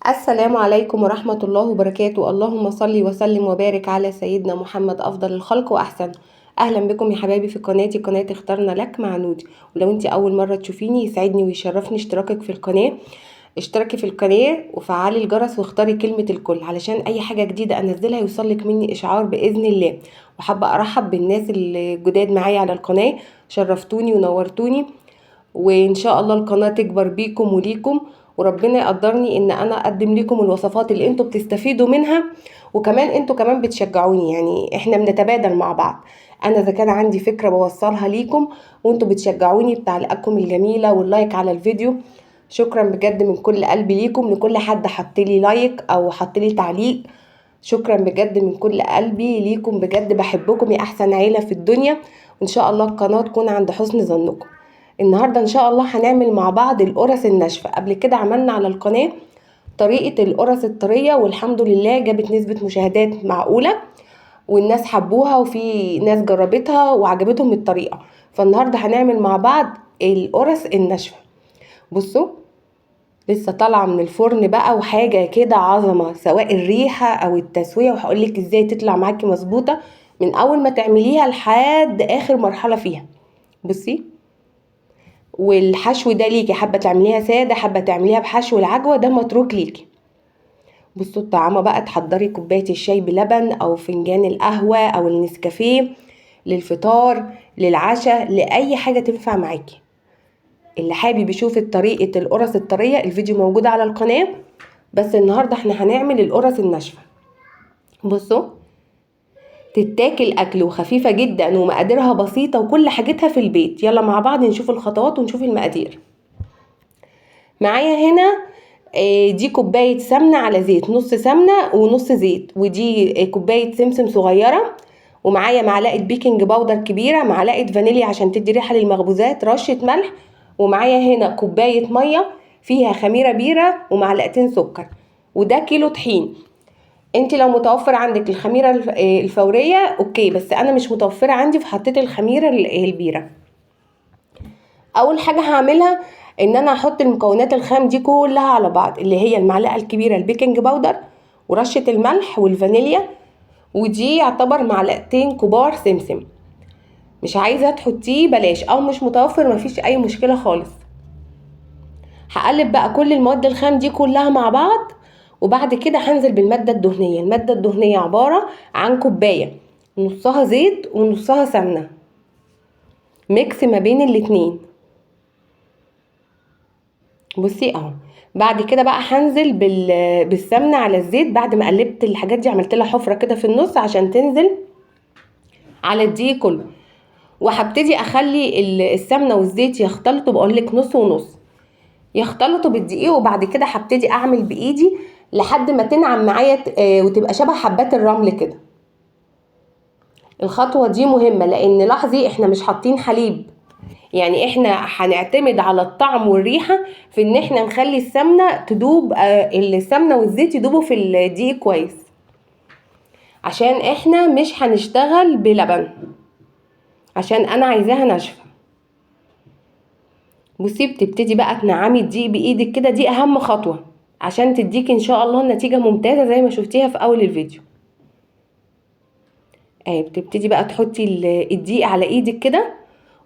السلام عليكم ورحمة الله وبركاته. اللهم صل وسلم وبارك على سيدنا محمد أفضل الخلق وأحسن. أهلا بكم يا حبايبي في قناتي، قناة اخترنا لك مع نودي. ولو انت أول مرة تشوفيني يسعدني ويشرفني اشتراكك في القناة. اشتركي في القناة وفعلي الجرس واختاري كلمة الكل علشان أي حاجة جديدة أنزلها يوصلك مني إشعار بإذن الله. وحابة أرحب بالناس الجداد معايا على القناة، شرفتوني ونورتوني، وإن شاء الله القناة تكبر بيكم وليكم، وربنا يقدرني ان انا اقدم لكم الوصفات اللي انتوا بتستفيدوا منها، وكمان انتوا كمان بتشجعوني. احنا بنتبادل مع بعض، انا اذا كان عندي فكرة بوصلها ليكم وانتوا بتشجعوني بتعليقاتكم الجميلة وال like على الفيديو. شكرا بجد من كل قلبي ليكم، لكل حد حط لي like او حط لي تعليق، شكرا بجد من كل قلبي ليكم، بجد بحبكم يا احسن عيلة في الدنيا، وان شاء الله القناة تكون عند حسن ظنكم. النهارده ان شاء الله هنعمل مع بعض القرص الناشفه. قبل كده عملنا على القناه طريقه القرص الطريه والحمد لله جابت نسبه مشاهدات معقوله والناس حبوها وفي ناس جربتها وعجبتهم الطريقه. فالنهارده هنعمل مع بعض القرص الناشفه. بصوا لسه طالعه من الفرن بقى وحاجه كده عظمه، سواء الريحه او التسويه، وهقولك ازاي تطلع معاكي مظبوطه من اول ما تعمليها لحد اخر مرحله فيها. بصي والحشو ده ليكي، حابه تعمليها ساده، حابه تعمليها بحشو العجوه، ده متروك ليكي. بصوا الطعامه بقى، تحضري كوبايه الشاي بلبن او فنجان القهوه او النسكافيه للفطار للعشاء لاي حاجه تنفع معاكي. اللي حابب يشوف طريقه القرص الطريه الفيديو موجود على القناه، بس النهارده احنا هنعمل القرص الناشفه. بصوا تتاكل اكل وخفيفه جدا ومقاديرها بسيطه وكل حاجتها في البيت. يلا مع بعض نشوف الخطوات ونشوف المقادير. معايا هنا دي كوبايه سمنه على زيت، نص سمنه ونص زيت، ودي كوبايه سمسم صغيره، ومعايا معلقه baking powder كبيره، معلقه فانيليا عشان تدي ريحه للمخبوزات، رشه ملح، ومعايا هنا كوبايه ميه فيها خميره بيره ومعلقتين سكر، وده كيلو طحين. انت لو متوفر عندك الخميره الفوريه okay، بس انا مش متوفره عندي فحطيت الخميره البيره. اول حاجه هعملها ان انا هحط المكونات الخام دي كلها على بعض، اللي هي المعلقه الكبيره ال baking powder ورشه الملح والفانيليا، ودي يعتبر معلقتين كبار سمسم. مش عايزه تحطيه بلاش، او مش متوفر مفيش اي مشكله خالص. هقلب بقى كل المواد الخام دي كلها مع بعض، وبعد كده هنزل بالمادة الدهنية. المادة الدهنية عبارة عن كوباية نصها زيت ونصها سمنة، mix ما بين الاتنين. بصي اهو. بعد كده بقى هنزل بالسمنة على الزيت. بعد ما قلبت الحاجات دي عملت لها حفرة كده في النص عشان تنزل على الدقيق كله، وهبتدي اخلي السمنة والزيت يختلطوا، بقول لك نص ونص يختلطوا بالدقيق. وبعد كده هبتدي اعمل بايدي لحد ما تنعم معايا وتبقى شبه حبات الرمل كده. الخطوة دي مهمة لان لاحظي احنا مش حاطين حليب، يعني احنا هنعتمد على الطعم والريحة في ان احنا نخلي السمنة تدوب، السمنة والزيت يدوبوا في الدقيق كويس، عشان احنا مش هنشتغل بلبن، عشان انا عايزاها ناشفة. بصي بتبتدي بقى تنعمي الدقيق بايدك كده، دي اهم خطوة عشان تديكي ان شاء الله النتيجة ممتازة زي ما شفتيها في اول الفيديو. بتبتدي بقى تحطي الدقيق على ايدك كده،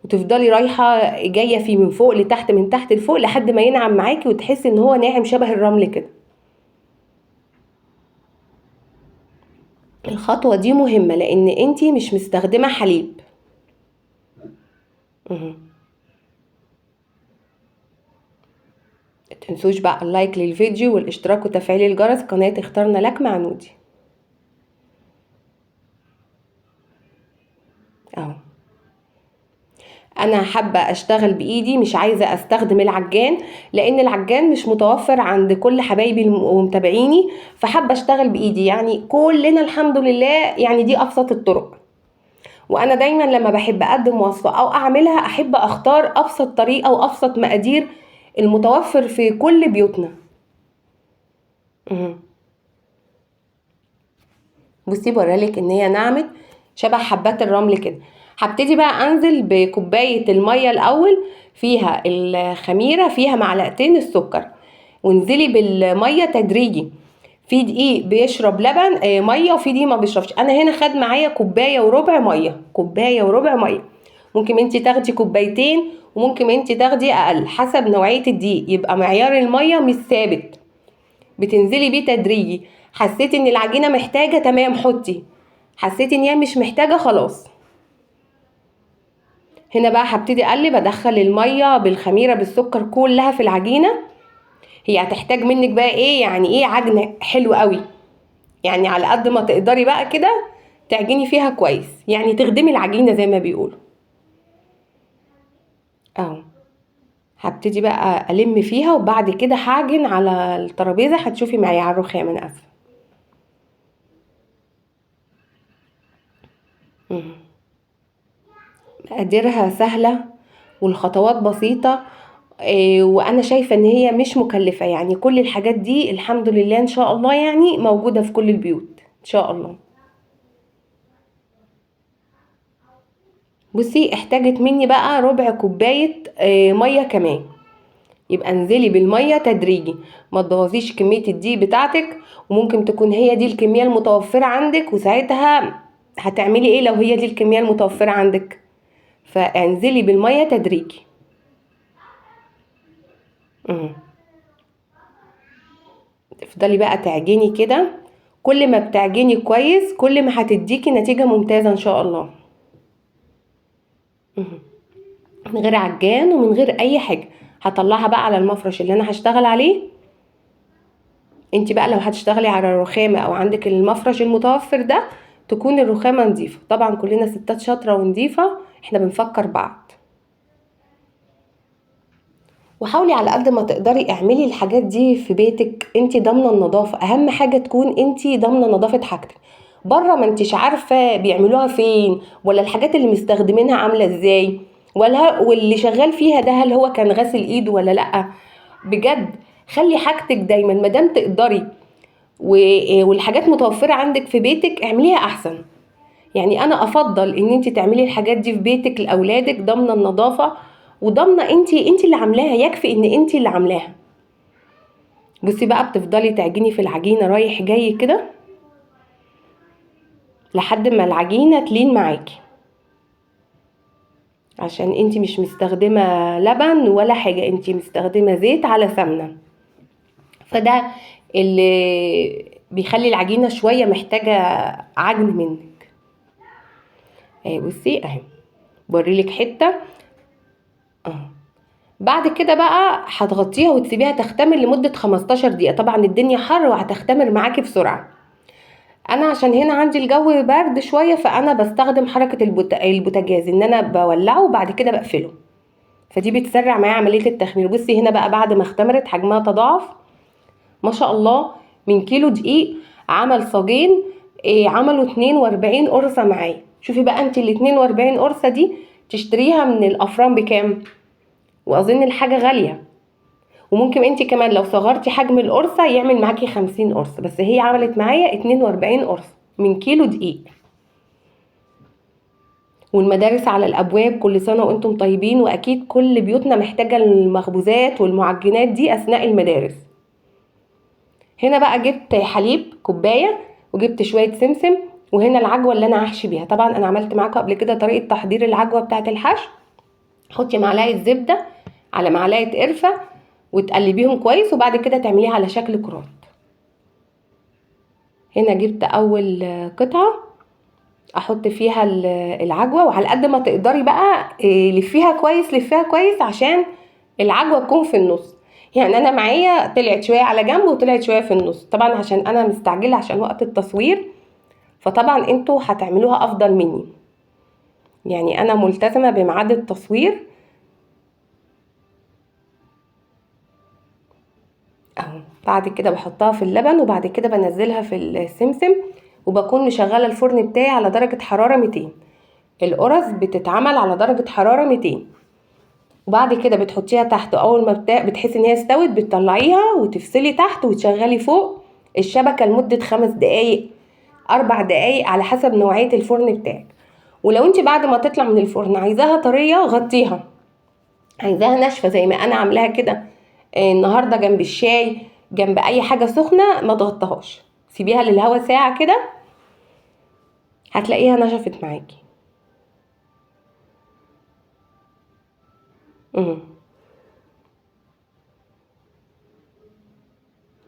وتفضلي رايحة جاية فيه من فوق لتحت، من تحت لفوق، لحد ما ينعم معاكي وتحسي ان هو ناعم شبه الرمل كده. الخطوة دي مهمة لان انتي مش مستخدمة حليب. متنسوش بقى اللايك للفيديو والاشتراك وتفعيل الجرس. قناة اخترنا لك مع نودي اهو. انا حابة اشتغل بايدي، مش عايزة استخدم العجان لان العجان مش متوفر عند كل حبايبي ومتابعيني، فحابة اشتغل بايدي. كلنا الحمد لله، دي ابسط الطرق. وانا دايما لما بحب اقدم وصفة او اعملها احب اختار ابسط طريقة وابسط مقادير المتوفر في كل بيوتنا. بصي بوريلك ان هي نعمت شبه حبات الرمل كده. هبتدي بقى انزل بكوباية المية الاول، فيها الخميرة، فيها معلقتين السكر. وانزلي بالمية تدريجي. في دقيق بيشرب لبن مية، وفي دقيق ما بيشربش. انا هنا خد معايا كوباية وربع مية، كوباية وربع مية. ممكن انت تاخدي كوبايتين وممكن انت تاخدي اقل حسب نوعية الدقيق، يبقى معيار المية مش ثابت، بتنزلي بيه تدريجي. حسيتي ان العجينة محتاجه تمام حطي، حسيتي ان هي مش محتاجه خلاص. هنا بقى هبتدي اقلب، ادخل المية بالخميره بالسكر كلها في العجينة. هي هتحتاج منك بقى ايه؟ يعني ايه عجن حلو قوي، يعني على قد ما تقدري بقى كده تعجني فيها كويس، يعني تخدمي العجينة زي ما بيقولوا اهو. هبتدي بقى الم فيها، وبعد كده هعجن على الترابيزة، هتشوفي معايا على الرخام. انا اسفه. مقاديرها سهلة والخطوات بسيطة، وانا شايفه ان هي مش مكلفة، يعني كل الحاجات دي الحمد لله ان شاء الله يعني موجودة في كل البيوت ان شاء الله. بصي احتاجت مني بقى ربع كوباية مية كمان، يبقى انزلي بالمية تدريجي، ما تبوظيش كمية الدقيق بتاعتك، وممكن تكون هي دي الكمية المتوفرة عندك، وساعتها هتعملي ايه لو هي دي الكمية المتوفرة عندك؟ فانزلي بالمية تدريجي. تفضلي بقى تعجني كده، كل ما بتعجني كويس كل ما هتديكي نتيجة ممتازة ان شاء الله. من غير عجان ومن غير اي حاجة. هطلعها بقى على المفرش اللي انا هشتغل عليه. انت بقى لو هتشتغلي على الرخامه او عندك المفرش المتوفر ده تكون الرخامه نظيفة، طبعا كلنا ستات شاطرة ونظيفه، احنا بنفكر بعض. وحاولي على قد ما تقدري اعملي الحاجات دي في بيتك، انت ضامنه النظافة، اهم حاجة تكون انت ضامنه نظافة حاجتك. بره ما انتش عارفه بيعملوها فين، ولا الحاجات اللي مستخدمينها عامله ازاي، ولا واللي شغال فيها ده هل هو كان غاسل ايده ولا لا. بجد خلي حاجتك دايما ما دام تقدري والحاجات متوفرة عندك في بيتك اعمليها احسن. يعني انا افضل ان انت تعملي الحاجات دي في بيتك لاولادك، ضامنه النظافة وضامنه انت اللي عاملاها، يكفي ان انت اللي عاملاها. بصي بقى بتفضلي تعجني في العجينة رايح جاي كده لحد ما العجينة تلين معاكي، عشان انت مش مستخدمة لبن ولا حاجة، انت مستخدمة زيت على سمنه، فده اللي بيخلي العجينة شوية محتاجه عجن منك. اهي بصي اهي بوريلك حتة اهو. بعد كده بقى هتغطيها وتسيبيها تختمر لمدة 15 دقيقة. طبعا الدنيا حر وهتختمر معاكي بسرعة. انا عشان هنا عندي الجو برد شوية فانا بستخدم حركة البوتاجاز، ان انا بولعه وبعد كده بقفله، فدي بتسرع معايا عملية التخمير. بصي هنا بقى بعد ما اختمرت حجمها تضاعف ما شاء الله، من كيلو دقيق عمل صاجين، عملوا 42 قرصة معايا. شوفي بقى انت ال 42 قرصة دي تشتريها من الافران بكام؟ واظن الحاجة غالية. وممكن انت كمان لو صغرتي حجم القرصه يعمل معاكي 50 قرصة، بس هي عملت معايا 42 قرصة من كيلو دقيق. والمدارس على الابواب، كل سنة وانتم طيبين، واكيد كل بيوتنا محتاجه المخبوزات والمعجنات دي اثناء المدارس. هنا بقى جبت حليب كوباية، وجبت شوية سمسم، وهنا العجوه اللي انا هحشي بيها. طبعا انا عملت معاكم قبل كده طريقه تحضير العجوه بتاعه الحشو. حطي معلقه زبدة على معلقه قرفه وتقلبيهم كويس، وبعد كده تعمليها على شكل كرات. هنا جبت اول قطعه احط فيها العجوه، وعلى قد ما تقدري بقى لفيها كويس، لفيها كويس عشان العجوه تكون في النص. يعني انا معايا طلعت شوية على جنب وطلعت شوية في النص، طبعا عشان انا مستعجلة عشان وقت التصوير، فطبعا انتوا هتعملوها افضل مني، يعني انا ملتزمة بميعاد التصوير اهو. بعد كده بحطها في اللبن، وبعد كده بنزلها في السمسم، وبكون مشغله الفرن بتاعي على درجه حرارة 200. القرص بتتعمل على درجه حرارة 200، وبعد كده بتحطيها تحت. اول ما بتحسي ان هي استوت بتطلعيها وتفصلي تحت وتشغلي فوق الشبكة لمدة 5 دقايق 4 دقايق على حسب نوعية الفرن بتاعك. ولو انت بعد ما تطلع من الفرن عايزاها طرية غطيها، عايزاها ناشفة زي ما انا عاملاها كده النهارده جنب الشاي، جنب اي حاجة سخنة، ما تغطيهاش، سيبيها للهوا ساعة كده، هتلاقيها نشفت معاكي.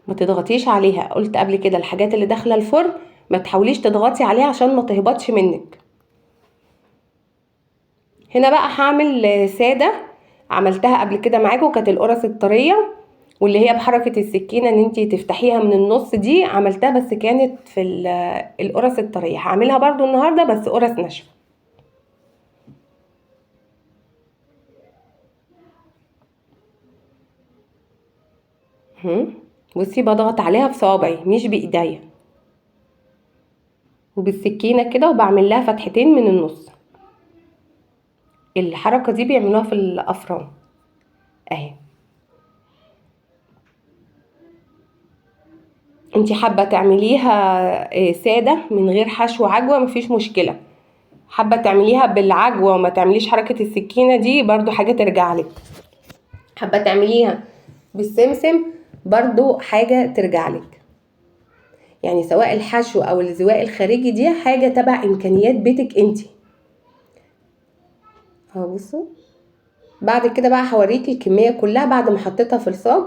ما تضغطيش عليها، قلت قبل كده الحاجات اللي داخله الفرن ما تحاوليش تضغطي عليها عشان ما تهبطش منك. هنا بقى هعمل ساده، عملتها قبل كده معاكم، كانت القرص الطريه واللي هي بحركة السكينة ان انتي تفتحيها من النص، دي عملتها بس كانت في القرص الطريه. هعملها برضو النهارده بس قرص ناشفة. بصي بضغط عليها بصوابعي مش بايديا، وبالسكينه كده، وبعمل لها فتحتين من النص. الحركة دي بيعملوها في الافران اهي. انتي حابة تعمليها ساده من غير حشو عجوه مفيش مشكلة، حابة تعمليها بالعجوه وما تعمليش حركة السكينة دي برضو حاجة ترجع لك، حابة تعمليها بالسمسم برضو حاجة ترجع لك. يعني سواء الحشو او الزواق الخارجي دي حاجة تبع امكانيات بيتك انتي. اهو بصوا بعد كده بقى هوريكي الكمية كلها بعد ما حطيتها في الصاج،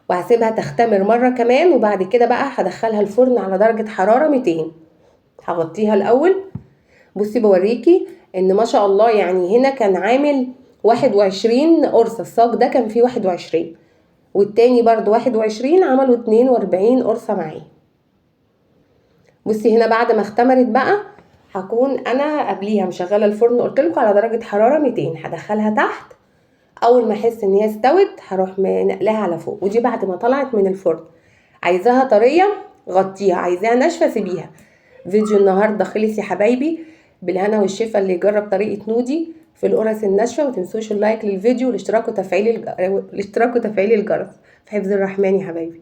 وهسيبها تختمر مرة كمان، وبعد كده بقى هدخلها الفرن على درجه حرارة 200. هغطيها الاول. بصي بوريكي ان ما شاء الله، يعني هنا كان عامل 21 قرصة، الصاج ده كان فيه 21، والتاني برضو 21، عملوا 42 قرصة معايا. بصي هنا بعد ما اختمرت بقى هكون انا قبليها مشغله الفرن قلت لكم على درجه حرارة 200، هدخلها تحت. اول ما احس ان هي استوت هروح نقلها على فوق، ودي بعد ما طلعت من الفرن. عايزاها طرية غطيها، عايزاها ناشفة سيبيها. فيديو النهارده خلص يا حبايبي، بالهنا والشفا اللي يجرب طريقه نودي في القرص الناشفه. ما تنسوش ال like للفيديو والاشتراك وتفعيل الجرس. في حفظ الرحمن يا حبايبي.